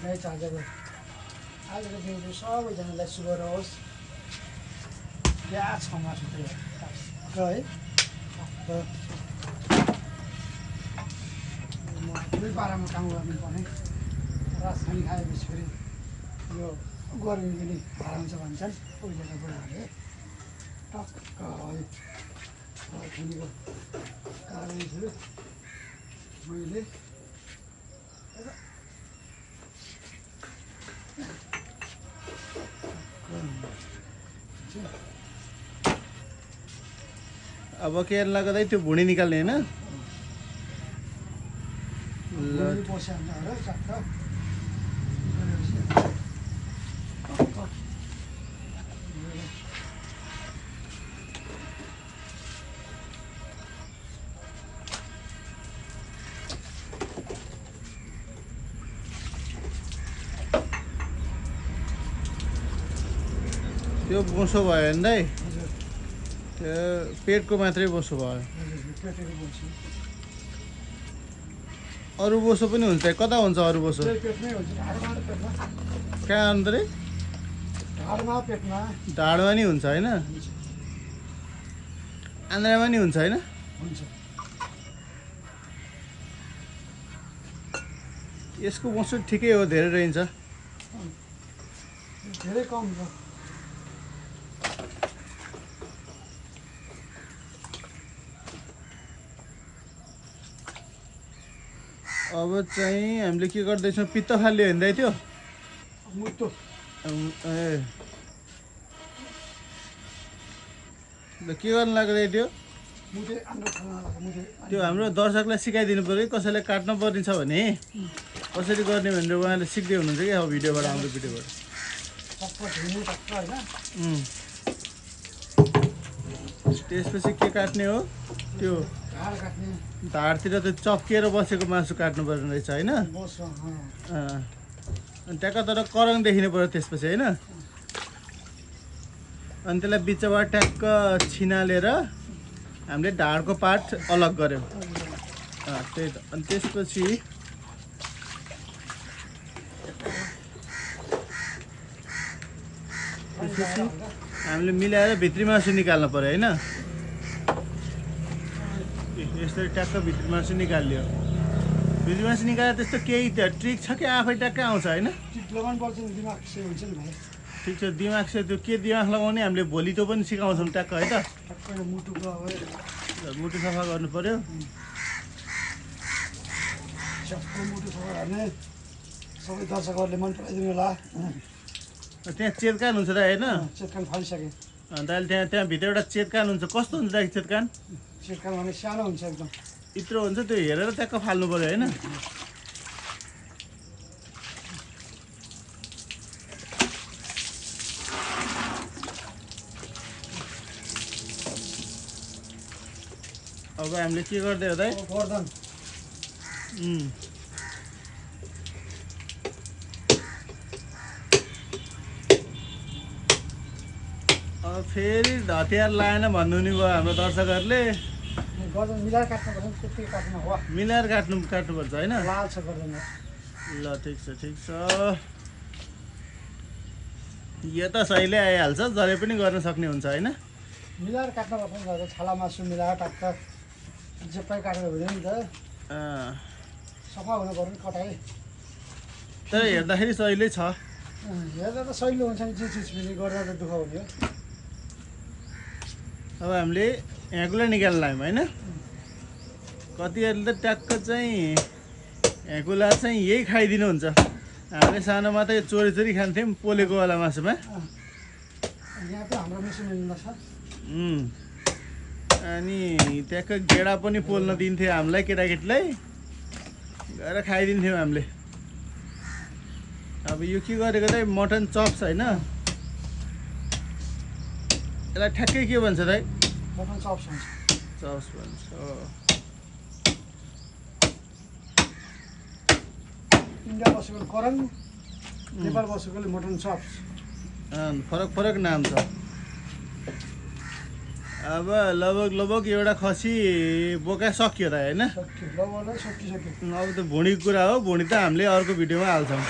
नै आजको दिन चाहिँ सबैजनालाई शुभ रहोस्। क्या छ मासु त है म दुई पारामा काम गर्नुपर्ने राजधानी खाएपछि फेरि यो गर्मी पनि हराउँछ भन्छन् उहिलेका बुढाहरूले। टक्क है खुनीको कारण थियो मैले अब के लाग्दै त्यो भुँडी निकाल्ने हैन त्यो बोसो भयो नि दाइ त्यो पेटको मात्रै बोसो भयो अरू बोसो पनि हुन्छ कता हुन्छ अरू बोसो कहाँ अन्त रे ढाडमा नि हुन्छ हैन आन्द्रामा नि हुन्छ हैन यसको बोसो ठिकै हो धेरै रहन्छ धेरै कम छ अब चाहिँ हामीले के गर्दैछौँ पित्त फाल्यो हिँड्दै थियो के गर्नु लाग्दै थियो त्यो हाम्रो दर्शकलाई सिकाइदिनु पऱ्यो कसैलाई काट्नु पर्ने छ भने कसरी गर्ने भनेर उहाँले सिक्दै हुनुहुन्छ कि अब भिडियोबाट आउँदो भिडियोबाट त्यसपछि के काट्ने हो त्यो ढाडतिर त चप्किएर बसेको मासु काट्नु पर्ने रहेछ होइन अनि ट्याक्क तर करङ देखिनु पर्यो त्यसपछि होइन अनि त्यसलाई बिचबाट ट्याक्क छिनालेर हामीले ढाडको पार्ट अलग गऱ्यौँ त्यही त अनि त्यसपछि हामीले मिलाएर भित्री मासु निकाल्नु पर्यो होइन यसरी ट्याक्क भित्री मासु निकाल्यो भित्री मासु निकालेर त्यस्तो केही ट्रिक छ कि आफै ट्याक्क आउँछ होइन ठिक छ दिमाग चाहिँ त्यो के दिमाग लगाउने हामीले भोलि त्यो पनि सिकाउँछौँ ट्याक्क है त मुटु सफा गर्नु पर्यो सबै दर्शकहरूले मन पराइदिनु होला त्यहाँ चेतकान हुन्छ त होइन चेतकान फालिसके अन्त अहिले त्यहाँभित्र एउटा चेतकान हुन्छ कस्तो हुन्छ दाइ चेतकान चेतकान भने सानो हुन्छ एकदम यत्रो हुन्छ त्यो हेरेर ट्याक्क फाल्नु पर्यो होइन अब हामीले के गर्दै हो दाइ गर्दन अब फेरि हतियार लाएन भन्नु नि भयो हाम्रो दर्शकहरूले मिलाएर काट्नु त्यति काट्नु हो मिलाएर काट्नुपर्छ होइन लाल छ गर्दैन ल ठिक छ यो त सहीले आइहाल्छ जसले पनि गर्न सक्ने हुन्छ होइन मिलाएर काट्नुपर्छ छाला मासु मिलाएर टाक्क जेप्पै काटेर हुँदैन नि त सफा हुनु पर्यो नि कटाइ तर हेर्दाखेरि सहिले छ हेर्दा त सहिलो हुन्छ नि जे चिज पनि गर्दा त दुःख हुने हो अब हामीले ह्याकुलाई निकाल्न लाग्यौँ होइन कतिहरूले त ट्याक्क चाहिँ ह्याकुला चाहिँ यही खाइदिनुहुन्छ हामीले सानोमा त यो चोरी खान्थ्यौँ पोलेको वाला मासुमा यहाँ त हाम्रो मेसिन छ अनि ट्याक्क गेडा पनि पोल्न दिन्थ्यो हामीलाई केटाकेटीलाई गएर खाइदिन्थ्यौँ हामीले अब यो के गरेको चाहिँ मटन चप्स होइन यसलाई ठ्याक्कै के भन्छ दाइ मटन चप्स भन्छ चप्स भन्छ इन्डिया बसेको करङ नेपाल बसेकोले मटन चप्स फरक नाम छ अब लगभग एउटा खसी बोका सकियो त होइन सकियो अब त भुँडीको कुरा हो भुँडी त हामीले अर्को भिडियोमा हाल्छौँ